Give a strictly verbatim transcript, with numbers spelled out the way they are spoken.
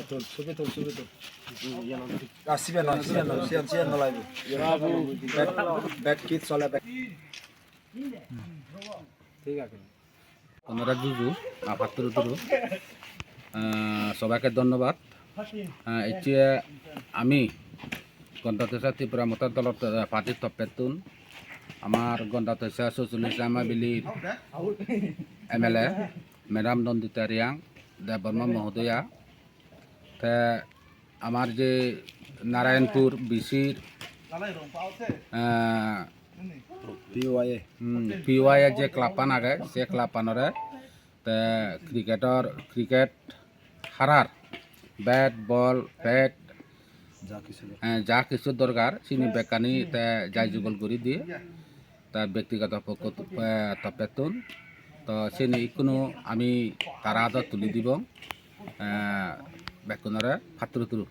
Tul, subi tul, subi tul. Ah, sibe no, sibe no, siyan, siyan no laibu. Bad, bad kid sole bad. ঠিক আছে। Onora juju, apat turu turu. Ah, sobaike dhonnobad. Ah, ecche ami Ganatoissa Tipra Motha Dolor, ah, party toppettun amar Ganatoissa Socialist Rama Valley M L A Madam Nandita Reang Debbarma Mohodoya, te amar je Narayanpur B C, ah, P Y A. Hmm, P Y A je club an age, se club anore te cricketer, cricket harar, bat, ball, pad, eh, ja kisu dorkar, sini bekkani te jai jugol guri di, ta bektigoto pokko, eh, toppettun, to sini ikkunu ami tara do tuli dibong, eh, bekkunore patturu turu.